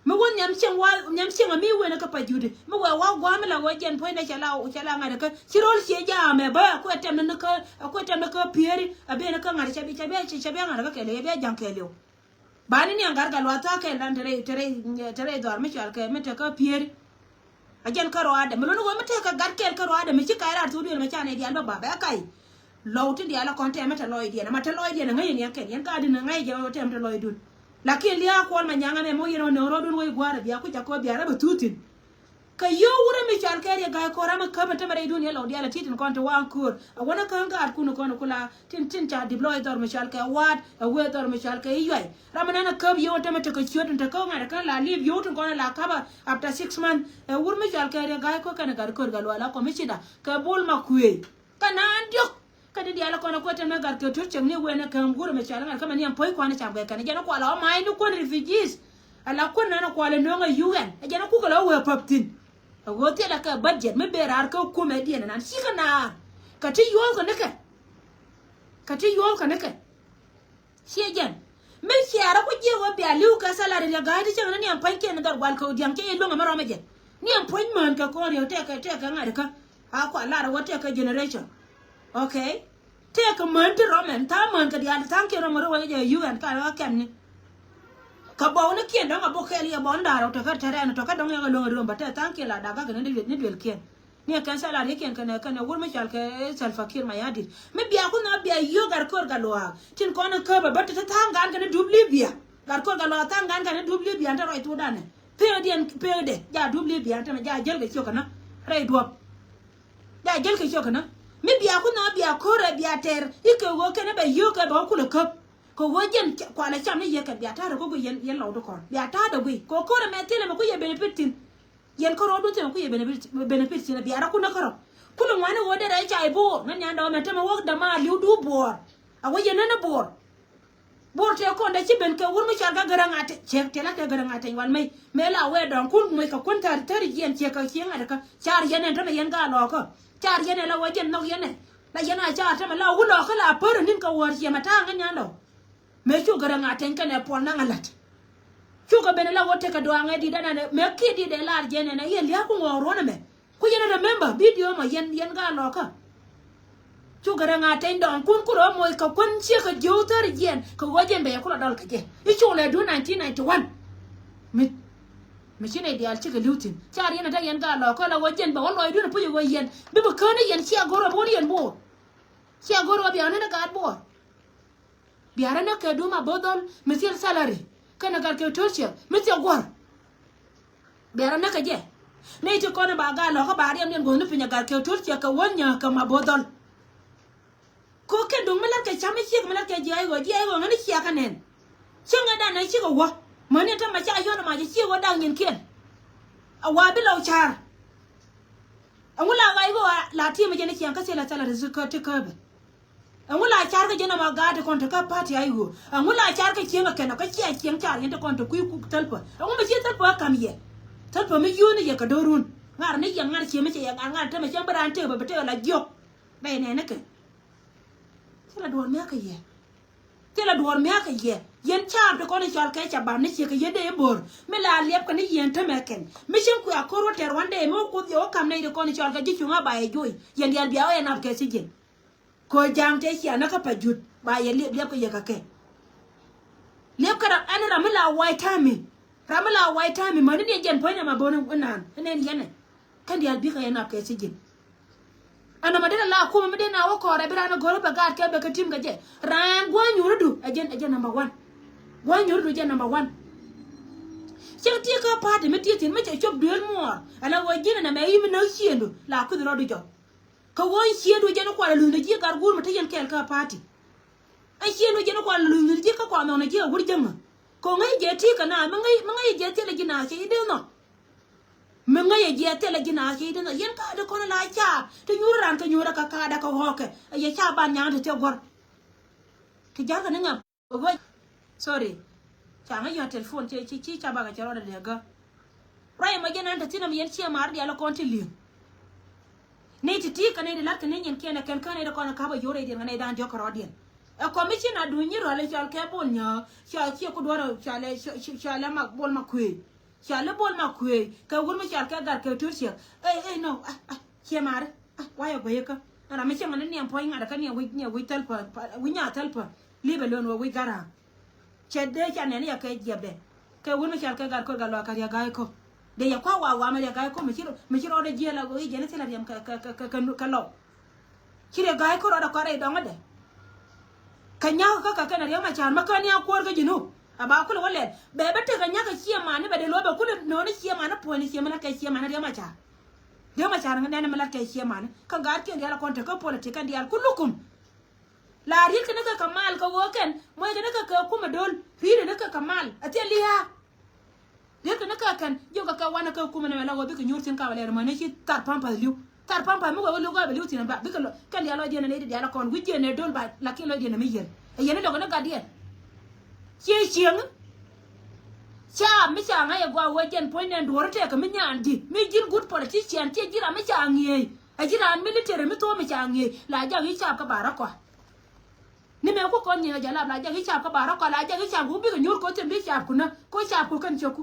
Mi wun nhiam cieŋ wa nhiam cieŋ ami wen kä pa judi mi wɛ wa gua̱a̱m mi la wä jɛn puɔ̱nydɛ cɛ la cɛ la ŋa̱t kä ci ro̱l cie jaamɛ bä kuɛ tɛm ni kä kuɛ tɛm ni kä pieri a ben kä ŋa̱t cɛ bi cɛ bi cɛ bi ŋa̱t kä kɛl yɛ bi ja̱ŋ kɛl yɛ. Bani ni aŋ gat gat luath tha̱a̱ kɛɛl dan te rɛy te rɛy te rɛy dhɔaar mi cɔal kɛ mi te kä pieri. A jɛn kä rɔaadɛ mi luni wä mi te kä gat kɛɛl kä rɔaadɛ mi ci kac raar thok duël mi ca nɛy diaal bä ba bɛ kac. Lɔw ti diaal a kɔn tɛmɛ te lɔcdiɛn ama te lɔcdiɛn a ŋäc in yɛn kɛn yɛn ka din a ŋäc jɛ tɛmɛ te lɔcdun. Lakin lia̱a̱ Kuɔl Manyaŋ ɛmɛ mɔ yɛn ɔ nööŋ rɔɔdun wä i̱ gua̱a̱r ɛ bia ku ca kɔ bia rɛ bɛ thuth thi̱n. Kɛ yio̱w wurɛ mi cɔal kɛ Riɛk Ga̱a̱c Ko̱r ram mi käp ɛn tämɛ rɛydun yɛ lɔw diaal ɛ ti̱ti̱n kɔn ti waŋ köör. Ɛ wänä käŋ kɛ atkun kɔn kula tin tin ca deploy dhɔr mi cɔal kɛ Waat, ɛ wee dhɔr mi cɔal kɛ I̱ Yuay. Ram mi nan ɛ käp yio̱w ɛn tämɛ tekɛ ciöt ɛn te kä ŋa̱t ɛ kä la li̱i̱p yio̱w tin kɔn ɛ la käp ɛ after six month. Ɛ wur mi cɔal kɛ Riɛk Ga̱a̱c Ko̱r kɛnɛ Gat Ko̱r Gat Lual a kɔmicida kɛ Bol Makuëëc. Kä naan diɔ̱k. Kä di diaal kɔn kuɛ tɛn mɛ Gat Ko̱r Tuɔ̱r Cɛk ni wen ɛ käm guur mɛ cɔal ŋa̱t kä mɛ ni ɛn puɔ̱ny kuan ɛ cam kɛ kɛn jɛn ɛ kual ɛ ɔ ma̱a̱c ni kuän refugees. Ɛ la kuän naan ɛ kual ɛ nööŋ ɛ U N ɛ jɛn ɛ kukɛ la wee päp thi̱n. Ɛ ɣöö thilɛ kɛ budget mi ben raar kä kumɛ diɛn ɛnan cikɛ naar. Kɛ ti yuɔ̱ɔ̱k kɛ nikɛ. Kɛ ti yuɔ̱ɔ̱k kɛ nikɛ. Ciɛ jɛn mi ciaarä ku jiɛ wä bia li̱w kɛ salary Riɛk Ga̱a̱c ti cäŋ ni niɛm pua̱nykiɛn ni dhɔr gual kɛ wä diaŋ cɛ yɛ luäŋ ɛmɛ rɔmɛ jɛ. Niɛm pua̱ny mään kɛ kɔn riɛk tɛkɛ tɛkɛ ŋa̱t kä. A kua lar wä tɛkɛ generation. Okay. Tɛkɛ mään ti rɔmɛ tha̱a̱ŋ mään kɛ diaal tha̱a̱ŋkiɛn rɔmɛ rɔ wä jɛ U N ka rɔ kɛm ni. Kɛ bɔw ni kiɛn dɔ̱ŋ a bok kɛɛl yɛ bɔw ni da̱a̱r rɔ tɛkɛ tɛrɛn tɔkɛ dɔ̱ŋ yɛ kɛ luäŋ riɔm bä tɛk tha̱a̱ŋkiɛn la da̱k kä kɛ ni duel kiɛn. Ni kɛn salary kiɛn kɛnɛ kɛnɛ wur mi cɔal kɛ Salva Kiir Mayardit. Mi bia kun na bia yio̱ Gat Ko̱r Gat Luaak tin kɔn in käp ɛ bä ti ti tha̱a̱ŋ gan kɛnɛ dup Libya. Gat Ko̱r Gat Luaak tha̱a̱ŋ gan kɛnɛ dup Libya ɛn te rɔy thukdan ɛ. Pek diɛn pek dɛ ja dup Libya ɛn te mɛ ja jäl kɛ ciök kɛnä rɛy duɔ̱p. Ja jäl kɛ ciök kɛnä mi bia kun na bia ko̱r ɛ bia tɛr i̱ kɛ ɣöö kɛnɛ bɛ yio̱ kɛ bɛ wä kulɛ käp. Kɛ ɣöö jɛn kualɛ cam ni yɛ kɛ bia ta̱a̱ rɛ kä gui yɛn lɔw di kɔn bia ta̱a̱ dɛ gui kɛ ɣöö ko̱r ɛmɛ thilɛ mɛ ku yɛ benefit thi̱n. Yɛn kärɔɔdun thilɛ ku yɛ benefit, benefit thi̱n a biarä kun ɛ kärɔɔ. Kulɛ ŋuani ɣöö derɛ ca i̱ bo̱o̱r ŋän nyan dɔɔmɛ tämɛ wäk dämaar li̱w duut bo̱o̱r. A wä yɛn nän i̱ bo̱o̱r. Bo̱o̱r tëë kɔn dee ci ben kɛ wur mi cɔal kä Gäräŋ Ateny cɛ tëë la kɛ Gäräŋ Ateny wal mec mëë la wee dɔɔŋ kun moc kɛ kun thäri thäri jiɛn ciɛ kɛ cieŋ ŋa̱t kä car yɛn ɛn tämɛ yɛn gaa lɔɔkä. Car yɛn ɛn la wä jɛn nhɔk yɛn ɛ la yɛn a car tämɛ la wä lɔɔkä la pär ɛ ni̱n kɛ wäär ciɛ mɛ ta̱a̱ ŋän nyan dɔɔk. Mëë cu Gäräŋ Ateny kɛnɛ Puɔl Naŋ Alat. Cukɛ ben ɛ la wä tekɛ duaŋɛ di̱t ɛnɛnɛ mëë kiɛ di̱t ɛ lar jɛ nɛnɛ yɛ lia̱a̱ ku ŋɔɔk ruɔ̱n ɛmɛ. Ku yɛn remember video mɔ yɛn yɛn gaa lɔkä. Cu Gäräŋ Ateny dɔɔŋ kun ku rɔ moc kɛ kuän ciek kɛ jiöw thäri jiɛn kɛ ɣöö jɛn bɛ yɛ ku la dɔl kɛ jɛ. I̱ cu lɛ duun nineteen ninety one. Mi mi ci nɛy diaal cikɛ li̱w thi̱n car yɛn ɛ te yɛn gaa lɔkä la ɣöö jɛn bɛ wä lɔcdun ɛ puc ɛ ɣöö yɛn bi bi kään ni yɛn cia go̱r ɛ bo̱o̱n yɛn bo̱o̱r. Cia go̱r ɛ ɣöö bia ni ni gaat bo̱o̱r. Biarä näk kɛ duum a bo̱th dhɔl mi thil salary kɛnɛ gat kɛ to̱l ciɛk mi thil guɔ̱r. Biarä näk kɛ jɛ nɛy ti kɔn in ba gaa lɔkä ba riɛm diɛn guɔ̱thni piny a gat kɛ to̱l ciɛk kɛ wä nyääk kɛ ma bo̱th dhɔl. Ko kɛ duŋ mi lat kɛ cam mi ciek mi lat kɛ jiɛc ɣöö jiɛc ɣöö ŋäni ciɛk kɛ nɛn. Cäŋ ɛ dan nɛ cikɛ wä mäni ɛn tämɛ ca yɔ̱n ma jɛ ciek wä dak nyinkiɛn. A wa bi lɔw ca̱a̱r. Ɛŋu la ɣac ɣöö la ti̱i̱ mi jɛ ni ciɛŋ kä thil a salary ti käbɛ. Ɛŋu la car kä jɛn ɛmɔ gaat ti kɔn te kä party a i̱ ɣöö ɛŋu la car kä cieŋ ɛ kɛn ɔ kä cia cieŋ car yɛn ti kɔn te kui̱ kuk thäl pä ɛŋu mi ci thäl pä ɛ ka̱m yɛ. Thäl pä mi yio̱o̱ni yɛ kɛ do̱run ŋa̱r ni yɛ ŋa̱r cieŋ mi cɛ yɛ ŋa̱r ŋa̱r te mi cɛŋ bi raan tëë bä bi tëë la jiɔk. Bɛy nɛɛni kɛ thilɛ duɔ̱ɔ̱r mia̱k kɛ yɛ. Thilɛ duɔ̱ɔ̱r mia̱k kɛ yɛ yɛn caap ti kɔn i̱ cɔal kɛ ca ban ni ciek kɛ yɛn dee i̱ bo̱r mi la liɛp kɛ ni yɛn te mɛ kɛn mi cieŋ kuɛ a ko̱r wä tɛr wan dee mi wä kuoth yɛ wä ka̱m nɛy ti kɔn i̱ cɔal kɛ ji̱ cuŋ a ba yɛ joc yɛn diaal bia wä yɛn nap kɛ thiec ji̱n. Ko̱ ja̱a̱ŋ tëë cia näk kä pa juth ba yɛ liep liep kä yɛ kä kɛ. Liep kä ram ɛn ram mi la wa̱a̱ i̱ ta̱a̱ mi ram mi la wa̱a̱ i̱ ta̱a̱ mi mäni ni jɛn puɔ̱ny ram a bo̱n inan ɛn ɛn yɛn ɛ. Kɛn diaal bikɛ yɛ nap kɛ thiec ji̱n. Ɛn nɔmɔ derɛ la kumɛ mi dee na wä kɔɔrɛ bi raan a go̱r bɛ gaat kɛ bɛ kä tim kɛ jɛ. Raan gua̱a̱ nyuuridu ɛ jɛn ɛ jɛn number one. Gua̱a̱ nyuuridu jɛn number one. Cäŋ tiee kä party mi tiee thi̱n mi cɛ cop duel muɔɔr ɛla ɣöö ji̱n ɛn ɛmɛ i̱ mi näk ciëëndu la kui̱th rɔɔdu jɔk. Kä ɣöö in ciëëdu jɛn i̱ kual ɛ luthni ji̱ gat guur mi te yɛn kɛɛl kä party. Ɛn ciëëdu jɛn i̱ kual ɛ luthni ji̱ kä kual nhɔkni ji̱ ɛ wur jäŋä. Kɛ ɣöö ŋäc jɛ ti̱i̱ kɛ naath mi ŋäc mi ŋäc jɛ thilɛ ji̱ naath cɛ i̱ dee nhɔk. Mi ŋäc jɛ jiɛ thilɛ ji̱ naath cɛ i̱ dee nhɔk yɛn ka̱a̱dɛ kɔn la caap te nyuur ran kɛ nyuur ɛ kɛ ka̱a̱dɛ kɛ ɣɔ̱ɔ̱kɛ ɛ yɛ caap ban nyaŋ te thil guɔ̱r. Ti ja̱rkɛ ni ŋa. Ɣöö sorry. Ca ŋäc yɔ̱a̱ telephone ci ci ci ca bakɛ cɛ rɔɔdɛ dee gä. Ruac ɛmɔ jɛn ɛn te thi̱n ɛmɛ yɛn ciɛ maar diaal ɛ kɔn ti li̱eŋ. Nɛy ti ti̱i̱ kä nɛy ti la̱t kɛ ni nyin kiɛn ɛ kɛn kä nɛy ti kɔn ɛ ka̱p ɛ yo̱o̱r rɛydiɛn kä nɛy da̱a̱n diɔ̱k kɛ rɔɔdiɛn. Ɛ kɔm mi ci na duny nyi rɔal ɛ cɔal kɛ Bol Nya̱a̱ cɔal ciɛ ku duɔ̱r ɛ cɔal ɛ cɔal ɛ Bol Makuëëc. Cɔal ɛ Bol Makuëëc kɛ wur mi cɔal kɛ Gat kɛ To̱r Ciɛk. Ɛ ɛ nɔ ɛ ɛ ciɛ maar ɛ wayɛ guäyä kä. Ram mi cieŋ ni niɛm puɔ̱ny ŋa̱t ɛ kä niɛm wi̱c niɛm wi̱c thäl pä wi̱c nya̱a̱ thäl pä. Li̱pɛ lön wä wi̱c Gara̱a̱ŋ. Cɛ dee ca nɛn yɛ kɛ jiɛpdɛ kɛ wun mi cɔal kɛ Gat Ko̱r Gat Luaak kɛ Riɛk Ga̱a̱c Ko̱r. Dee yɛ kua̱ wawaam Riɛk Ga̱a̱c Ko̱r mi ci rɔ mi ci rɔɔdɛ jiɛɛl a ɣöö i̱ jɛn i̱ thilɛ riɛm kɛ kɛ kɛ kɛ kɛ Lɔw. Ci Riɛk Ga̱a̱c Ko̱r rɔɔdɛ kɔn rɛy dɔŋädɛ. Kɛ nya̱a̱k kä kɛ kɛn a Riɛk Macar mi kä ni a kuäär kä ji̱n ɣöö A ba kulɛ wä lɛl bɛ bä tekɛ nyakä ciɛ mani bɛ dee luɔ bɛ kulɛ nööni ciɛ mani puɔ̱ni ciɛ mi lat kɛ ciɛ mani Riek Machar. Riek Machar nɛn mi lat kɛ ciɛ mani kä gaat kiɛn diaal a kɔn tekä politik kɛn diaal kulukum. La riet kɛ ni kɛ kɛ mal kɛ ɣöö kɛn muɔc kɛ ni kɛ kɛ kumɛ do̱l riet kɛ ni kɛ kɛ mal a thil lia̱a̱. Riet kɛ ni kɛ kɛn jiök kɛ kɛ wanɛ kɛ kumɛ ni mɛ la ɣöö bikɛ nyuur thi̱n ka bɛ lɛr mani ci thar pampas li̱w. Thar pampas mi wee wä li̱w ka bɛ li̱w thi̱n ba bikɛ lɔ kɛn diaal lɔcdiɛn ni nɛy ti diaal a kɔn wi̱cdiɛn ni do̱l ba lakin lɔcdiɛn ni mi yiɛl. Ɛ yɛn ni dɔkɛ ni gatdiɛn. Ciɛ cieŋ. Caap mi ca ŋa̱c ɛ gɔaa wee jɛn puɔ̱ny nɛn duɔ̱ɔ̱r tɛɛkɛ mi nyaandi mi ji̱n good politician ciɛ ji̱ ram mi ca ŋi̱eec. Ɛ ji̱ ram military mi thuɔ̱ɔ̱m mi ca ŋi̱eec la jak i̱ caap kä ba rɔ̱ kɔa. Ni mɛ ku kɔn nyiŋ ɛ jɛ lap la jak i̱ caap kä ba rɔ̱ kɔa la jak i̱ caap ku bikɛ nyuur koth thi̱n bi caap ku näk ko caap ku kɛn cio̱ku.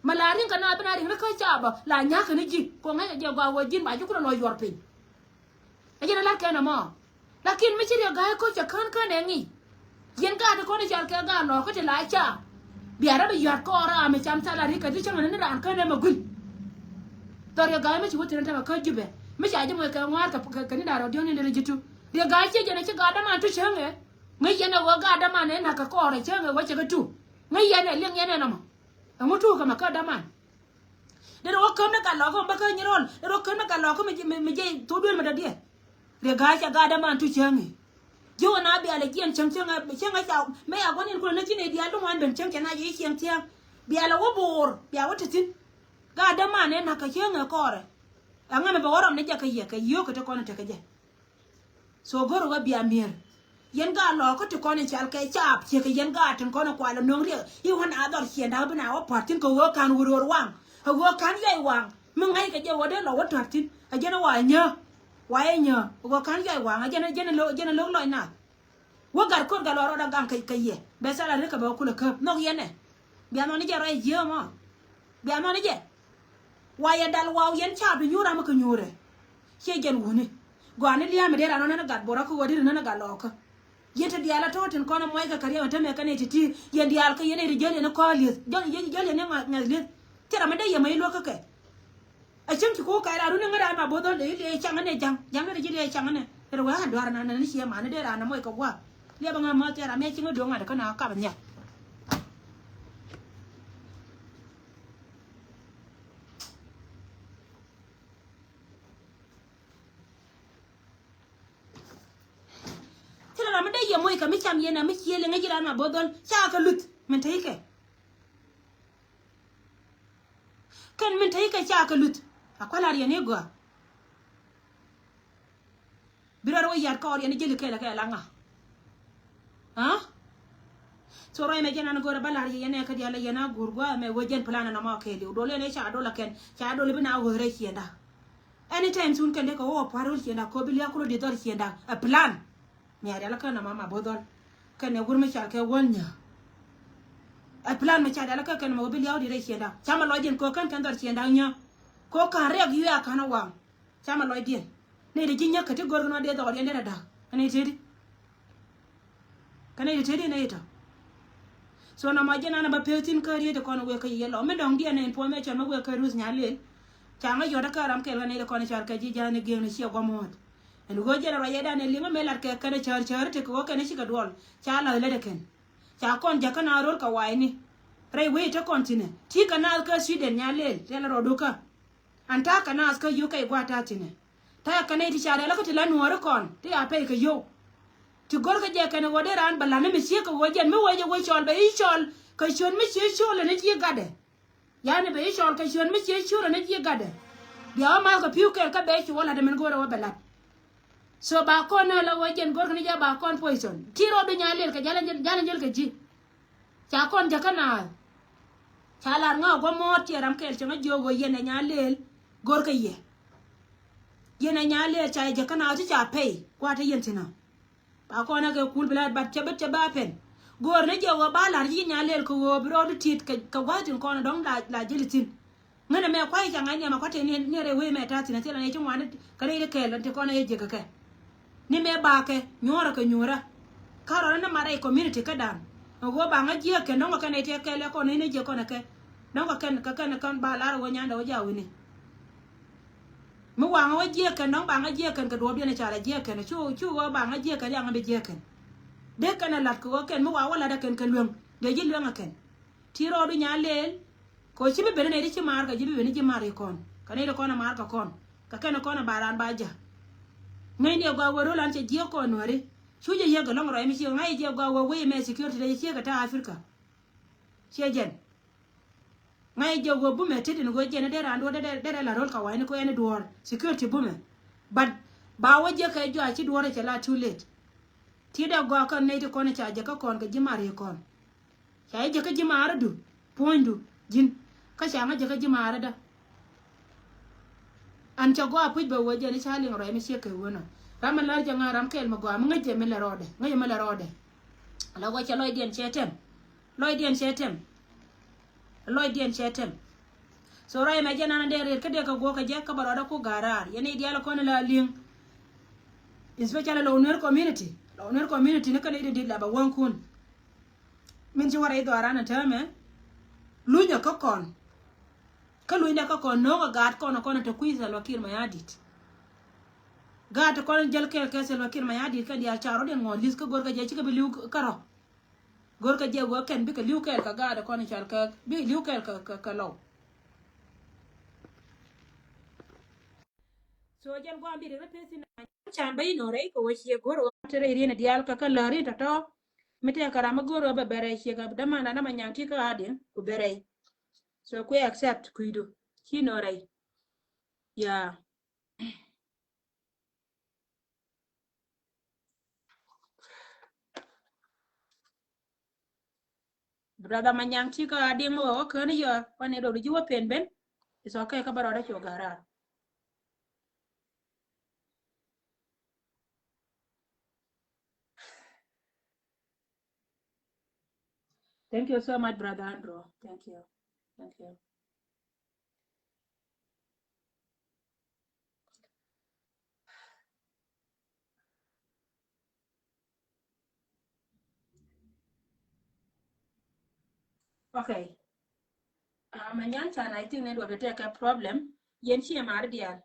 Ma la ri̱ŋ kɛ na bi na ri̱ŋ ni kä caap ɔ la nya̱a̱k kɛ ni ji̱ ko ŋa̱c ɛ jɛ gɔaa wee ji̱n ba ji̱ kulɛ lɔ yuɔr piny. Ɛ jɛn ɛ la̱t kɛn ɛmɔ. Lakin mi ci Riek Gai koc cɛ kän kän ɛ ŋi̱i̱c. Yɛn gaat ti kɔn i̱ cal kɛ gaat lɔɔkä ti la ca. Bia rɔ bi yuat kɔɔr ram mi cam thal a Riek Gai ti cäŋ ni raan kän ɛmɛ guil. Thɔr Riek Gai mi ci wä thi̱n ɛn tämɛ kä Jubɛ mi ca ji̱ mɔc kɛ ŋuaar kɛ ni da̱r rɔ diɔ̱k ni liri ji̱ tu. Riek Gai ciɛ jɛn ɛ ci gaat däman tu cäŋ ɛ. Ŋäc yɛn ɛ ɣöö gaat däman ɛ nak kɛ kɔɔr ɛ cäŋ ɛ wä cɛ kɛ tu. Ŋäc yɛn ɛ liŋ yɛn ɛ nɔmɔ. Ɛŋu tuukɛ mɛ kä däman. Dee rɔ wä käm ni gat lɔkä mɛ bä kä nyirɔl dee rɔ käm ni gat lɔkä mɛ jɛ thok duel mɛ dɔ̱diɛ. Riek Gai cɛ gat däman tu cäŋ i̱ ji̱ wä na bialɛ jiɛn cäŋ cäŋ cäŋ ca mɛ ya gua̱n in kulɛ ni ci nɛy diaal ti ŋuan ben cäŋ cɛ na jɛ i̱ ciɛŋ thia̱a̱ŋ. Bialɛ wä bo̱o̱r bia wä te thi̱n. Gat däman ɛ nak kɛ cäŋ ɛ kɔɔrɛ. Ɛŋa mɛ bɛ wä rɔm ni jɛ kɛ yɛ kɛ yio̱o̱k kɛ te kɔn in tekɛ jɛ. So go̱r wä bia mi̱er. Yɛn gaa lɔɔkä ti kɔn in cal kɛ caap ciek kɛ yɛn gaa tin kɔn in kual in no̱ŋ riek i̱ wän a dhɔr ciɛn da̱k bi na wä pua̱t thi̱n kɛ ɣöö ka̱n wur ɣöör waŋ. Ɛ ɣöö ka̱n yuay waŋ mi ŋa̱c kɛ jɛ wä dee lɔ wä tua̱t thi̱n ɛ jɛn ɛ wa nyääk. Wa ɛ nyääk ɛ ɣöö ka̱n yuay waŋ ɛ jɛn ɛ jɛn ɛ lo̱k lɔc naath. Wä gat ko̱r gat lɔ rɔɔdɛ gaŋ kɛ kɛ yɛ bɛ salary kɛ bɛ wä kulɛ käp nhɔk yɛn ɛ. Bia nhɔni jɛ rɔy jiääk mɔ. Bia nhɔni jɛ. Wa yɛ dal waw yɛn caap ti nyuur ram mi kɛ nyuurɛ. Ciɛ jɛn wuni gɔaa ni lia̱a̱ mi dee ran nɔnɛ gat borä kä ɣöö diri nɔnɛ gat lɔɔkä. Yɛn ti diaal a to̱o̱ tin kɔn a muɔckɛ kɛ riɛm a tämɛ kɛn iti ti yɛn diaal kä yɛn iti jäl yɛn kɔɔl lieth jäl yɛn jäl yɛn ŋa̱th lieth. Ti ram mi dee yɛ mɛ iluäk kä kɛ. A cäŋ ci ko̱o̱k kɛɛl a run iŋä raan ma bo̱th ɣän dee i̱ liɛɛc caŋä nɛ ja̱ŋ ja̱ŋ dee ji̱ liɛɛc caŋä nɛ. Rɛ wee a duaar na nani ciɛ mani dee raan na muɔc kɛ gua̱a̱k. Liɛpɛ ŋä mäth tiɛɛr a mɛ ciŋä do̱ŋ ŋa̱t kä na kap nhial. Thilɛ ram mi dee yɛ moc kɛ mi cam yɛn a mi ciëë liŋä ji̱ raan ma bo̱th dhɔl ca kɛ luth min te ikɛ. Kɛn min te ikɛ ca kɛ luth a kua̱l a riɛn i̱ gɔaa. Bi rɔɔd wä yat kɔɔr yɛn i̱ jäli kɛɛl kɛ la ŋa. Aa. So ruac mɛ jɛn an go̱o̱rɛ bä la̱r yɛ yɛn ɛ kä diaal yɛn a guur gua̱a̱ mɛ wä jɛn plan ɛn ɔmɔ kɛɛliw dol yɛn ɛ ca dol a kɛn ca dol i̱ bi na wä ɣöörɛ ciɛnda. Anytime soon kɛn dee kɛ wä wä pua̱r wä ciɛnda kɔ bi liak kulɔ di dhɔr ciɛnda ɛ plan. Mia dial kä na mama bo̱th dhɔl kɛn ɛ wur mi cal kɛ wäl nyä. Ɛ plan mi ca dial kä kɛn mɛ wä bi liak wä di rɛy ciɛnda ca mɛ lɔc jɛn kɔ kɛn kɛn dhɔr ciɛnda nyä. Kɔ ka̱n riɛk yuɛ a ka̱n a waŋ. Ca mɛ lɔcdiɛn. Nɛy ti ji̱ nyäk kä ti gör kɛ nɔ dee dhɔkdiɛn dee rɛ da̱k. Kɛ nɛy teti. Kɛ nɛy ti teti nɛy tɔ. So nɔmɔ jiɛn an a bä pek thi̱n kä riet ti kɔn wek kä yɛ lɔ mi dɔ̱ŋdiɛn nɛy puɔ̱ny mɛ cɔl mi wek kä Ruth Nyalel. Ca ŋä yɔt kä ram kɛl kɛ nɛy ti kɔn cɔl kɛ ji̱ ja̱a̱n i̱ giɛŋni ciɛ guɔ̱m ɣɔ̱ɔ̱t. Ɛn ɣöö jiɛn a ruac yɛ dan ɛ liŋ mi mɛ lat kɛ kɛn ɛ cäär cäär ti kɛ ɣöö kɛn ɛ cikɛ duɔl ca la̱th lät ɛ kɛn. Ca kɔn ja̱kä na ro̱l kɛ wa̱i̱ni. Rɛy wec te kɔn thi̱nɛ ti kɛ naath kä Sweden Nyalel riɛl rɔɔdu kä. An ta̱a̱ kɛ naath kä yio̱w kɛ i̱ gua̱a̱th ta̱a̱ thi̱nɛ. Ta̱a̱ kɛ nɛy ti ca rɛl kä ti la nuɔ̱ɔ̱ri kɔn ti a pɛy kɛ yio̱w. Ti go̱rkɛ jɛ kɛn ɛ ɣöö dee raan bɛ la̱t ni mi ciek kɛ ɣöö jɛn mi wee jɛ wee cɔɔl bɛ i̱ cɔɔl kɛ ciöt mi ciek cöl ni ji̱ gatdɛ. Yani bɛ i̱ cɔɔl kɛ ciöt mi ciek cöl ni ji̱ gatdɛ. Bia wä ma̱th kɛ pi̱w kɛl kä bɛ ci wä la̱t min go̱o̱rɛ wä bɛ la̱t. So ba kɔn ni la wee jɛn go̱rkɛ ni jɛ ba kɔn poison ti rɔɔdu Nyalel kɛ jalɛ jɛl kɛ ji̱. Ca kɔn jakä naath. Ca lar ŋa guɔ mɔɔt ciɛ ram kɛɛl cɛ ŋa jiök ɣöö yɛn ɛ Nyalel. Go̱rkɛ yɛ. Yɛn ɛ Nyalel ca yɛ jakä naath ci ca pɛy gua̱a̱t te yɛn thi̱n ɔ. Ba kɔn ɛ kɛ kul bi la bat cɛ bät cɛ ba pɛn. Go̱o̱r ni jiɛ ɣöö ba lar ci Nyalel kɛ ɣöö bi rɔɔdu ti̱i̱t kɛ gua̱a̱th tin kɔn ɛ dɔ̱ŋ la jeli thi̱n. Ŋänɛ mɛ kuay ca ŋa̱c ni ɛmɛ kua̱t tëë ni rɛy wee mɛ ta̱a̱ thi̱n a thilɛ ni ci ŋuan kɛ rɛy ri kɛɛl ti kɔn a yɛ jiäkä kɛ. Ni mɛ bakɛ nyuɔ̱ɔ̱rä kɛ nyuɔ̱ɔ̱rä. Ka rɔɔdä ni mat rɛy community kädan. Ɛ ɣöö ba ŋa̱c jiäk kɛn dɔ̱ŋ kɛ kɛn rɛy tëë kɛɛl ɛ kɔn ni ni jiäk kɔn ɛ kɛ. Dɔ̱ŋ kɛ kɛn kɛ kɛn kɔn ba lar ɛ ɣöö nyandɛ ɣöö ja wi̱ni. Mi waŋä wä jiäk kɛn dɔ̱ŋ ba ŋa̱c jiäk kɛn kɛ duɔ̱ɔ̱pdiɛn ɛ ca la jiäk kɛn cu cu ɣöö ba ŋa̱c jiäk kɛn riaŋä bi jiäk kɛn. Dee kɛn ɛ la̱t kɛ ɣöö kɛn mi wa wä la̱t ɛ kɛn kɛ luäŋ. Jɛ ji̱ lueŋ a kɛn. Ti rɔɔdu nya leel. Kɛ ɣöö ci bi ben nɛy ti ci maar kɛ ji̱ bi ben ji̱ maar i̱ kɔn. Kɛ nɛy ti kɔn a maar kɛ kɔn. Kɛ kɛn kɔn a ba raan ba ja̱. Ŋäcni a gɔaa wä ro̱l an cɛ jiäk kɔn nuääri. Cu jɛ yiëk kɛ lɔŋ rɔy mi ciek ŋa̱c jɛ gɔaa wä wec mɛ security dee ciek kɛ ta̱a̱ Africa. Ciɛ jɛn. Ŋa̱c jɛ wä bumɛ tet in ɣöö jɛn dee raan duɔ̱ɔ̱r dee dee la ro̱l kɛ wa̱i̱ni kɛ ɛn duɔ̱ɔ̱r security bumɛ. But ba wä jiäk kɛ jɔa ci duɔ̱ɔ̱r cɛ la too late. Ti dee gɔaa kɔn nɛy ti kɔn ca jɛ kä kɔn kɛ ji̱ mar i̱ kɔn. Ca jɛ kä ji̱ maarä du puɔ̱nydu ji̱n. Kä ca ŋä jɛ kä ji̱ maarä dä. An cɛ gɔaa puc bɛ wee jɛn i̱ ca liŋ rɔy mi ciek kɛ wee nɔ. Ram mi lär jɛ ŋa̱ ram kɛl mi gɔaa mi ŋäc jɛ mi lɛ rɔɔdɛ ŋäc jɛ mi lɛ rɔɔdɛ. La wä cɛ lɔcdiɛn cɛ tɛm. Lɔcdiɛn cɛ tɛm. Lɔcdiɛn cɛ tɛm. So rɔy mɛ jɛ nan dee riet kä dee kɛ guɔ̱k kɛ jɛ kä bɛ rɔɔdɛ ku ga̱a̱r raar yɛn i̱ diaal kɔn la liŋ. Especially lɔ Nuer community lɔ Nuer community ni kɛn i̱ di dit la bɛ wäŋkun. Min ci wä rɛy dhɔaaran ɛ täämɛ. Lunyɛ kä kɔn. Kä lunydɛ kä kɔn no̱o̱ŋ ɛ gaat kɔn ɛ kɔn ɛ te kui̱ Salva Kiir Mayardit. Gaat ɛ kɔn jäl kɛɛl kɛ Salva Kiir Mayardit kɛn diaal ca rɔ̱diɛn ŋuɔ̱t li̱th kä go̱rkɛ jɛ cikɛ bi li̱w kärɔ̱. Go̱rkɛ jɛ go̱r kɛn bikɛ li̱w kɛɛl kɛ gaat ɛ kɔn ɛ cɔal kɛ bikɛ li̱w kɛɛl kɛ kɛ lɔw. So jɛn guam bi ri rɛ pesi na can bä inɔ rɛy kɛ wä ciɛ go̱r wä te rɛy rienɛ diaal kɛ kä lääri tɔ̱tɔ̱. Mi tëë kɛ ram mi go̱o̱r ɣä bɛ bɛ rɛy ciek ɣä dämandan ama nyaŋ ti kä ɣa̱diɛn ku bɛ rɛy. So kuɛ accept kui̱du ci nɔ rɛy. Yeah. Brother Manyang ti kä ɣa̱diɛn mi wä wä kään yɔ kuan ni dɔɔdu ji̱ wä pen ben. It's okay kä bä rɔɔdä cu ga̱ra̱a̱. Thank you so much, Brother Andrew. Thank you. Thank you. Okay. Uh, Manyang Chan, I think network take a problem. Yɛn ci mar diaal.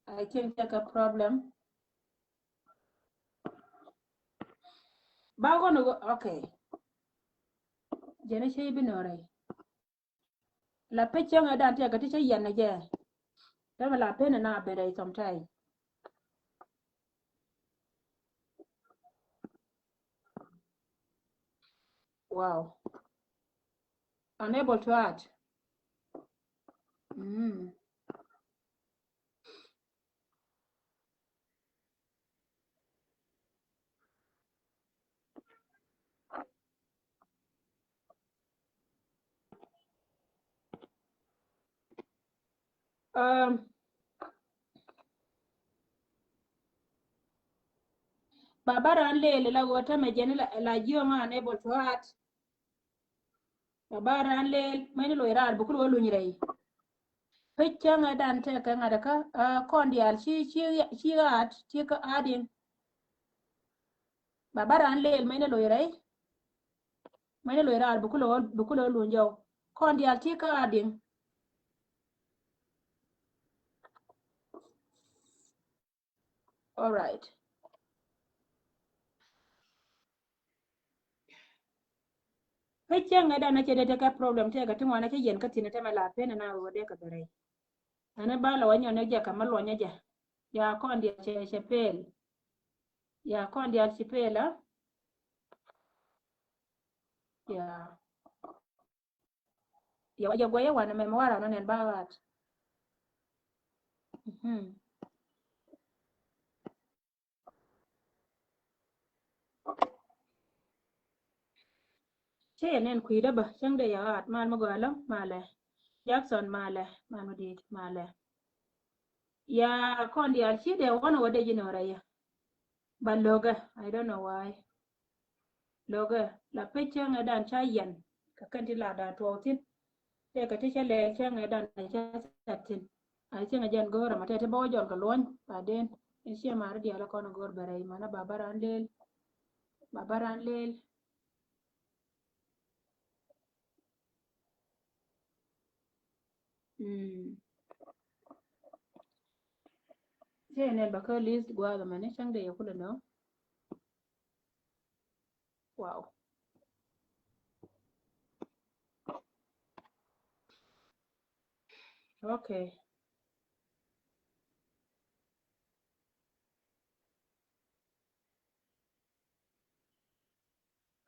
I think take a problem. Ba gɔn go, okay. Jɛn ci bi nɔ rɛy. La pec cäŋɛ dan tiɛk kɛ ti cä yɛn ni jɛ. Dämɛ la pen na bɛ rɛy sometime. Wow. Unable to add. Mm. Um, Baba ran leel la ɣöö tämɛ jɛn la, la jiöŋä unable to add. Baba ran leel mäni loc raar bi kul wä luny rɛy. Pec cäŋɛ dan tɛkɛ ŋa̱t kä, ah, kɔn diaal ci, ci, ci add, ci kä adding. Baba ran leel mäni loc rɛy. Mäni loc raar bi kul wä, bi kul wä luny jɔw. Kɔn diaal ci kä adding. All right. Pec cäŋɛ dan a cɛ dee tekɛ problem tɛkɛ ti ŋuan a cɛ yɛn kä thi̱n a tämɛ la pen a na wä dee kɛ bɛ rɛy. Ɛn a ba lɔ wä nyɔn ni jɛ kɛ mä luɔnyä jɛ. Ya kɔn diaal cɛ, cɛ pel. Ya kɔn diaal ci pel a. Ya. Yɛ wä jɛ guɛyɛ wanɛ mɛ mi waran ɔ nɛn ba ɣaat. Mhm. Cɛ yɛ nɛn kui̱dä bä cäŋ dee yɛ ɣaat mal mi gɔaa lä malɛ. Jackson malɛ mal mi di̱i̱t malɛ. Ya kɔn diaal ci dee wä nɔ wä dee ji̱ nɔ rɛy yɛ. Ba lo̱kɛ, I don't know why. Lo̱kɛ la pec cäŋɛ dan ca yɛn kɛ kɛn ti la dan tuɔɔk thi̱n. Tëëkɛ ti cä lɛɛl cäŋɛ dan ca cat thi̱n. I think a jɛn go̱o̱rä ma tëë ti bä wä jɔl kɛ luɔ̱ny ba den. I̱ ciɛ mari diaal a kɔn a go̱o̱r bɛ rɛy manä ba bä ran leel. Ba bä ran leel. Mm. Cɛ nɛn ba kä list gua̱a̱th mɛni cäŋ dee yɛ kulɛ nɔ. Wow. Okay.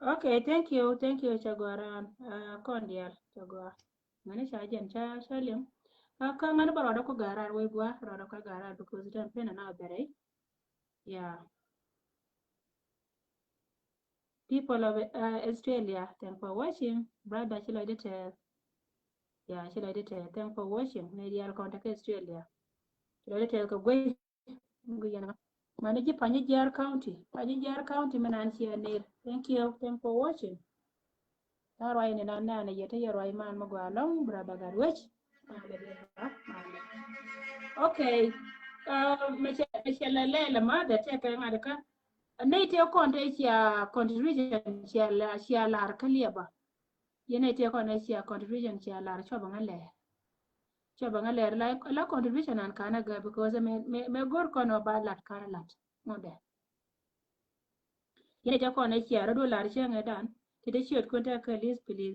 Okay, thank you, thank you, ca gɔaa raan, uh, kɔn diaal, ca gɔaa. Ŋäni ca jɛn ca, ca liŋ. Uh, kä ŋäni bä rɔɔdɛ ku gɔaa raan wei gɔaa, rɔɔdɛ ku gɔaa raan because it has been another day. Yeah. People of, uh, Australia, thank for watching. Brother, ci lɔcdä tɛth. Yeah, ci lɔcdä tɛth. Thank for watching. Ni diaal kɔn te kä Australia. Ci lɔcdä tɛth kɛ guey. Guey yɛn kä. Mani ji̱ Panyijiar County. Panyijiar County mi nan ciɛ ner. Thank you. Thank for watching. Ta̱a̱ ruac ni nan nɛɛnɛ yɛ te yɛ ruac man mi gɔaa ɛlɔ̱ŋ, brother Gatwec. Okay. Uh, mɛ cɛ, mɛ cɛ lɛ lɛ lɛ ma dɛ tɛkɛ ŋa̱t kä. Nɛy tëë kɔn tëë cia contribution cia la, cia lar kä liɛba. Yɛn nɛy tëë kɔn tëë cia contribution cia lar, cuɔ bɛ ŋa̱ lɛr. Cuɔ bɛ ŋa̱ lɛr la, la contribution an kanɛ gɛ because mɛ, mɛ, mɛ go̱r kɔn ɔ ba lat kanɛ lat. Ŋuɔ̱t dɛ. Yɛn nɛy tëë kɔn tëë cia rɔ duɔ lar cäŋɛ dan. Ti dee ciöt kun tëë kä list, please.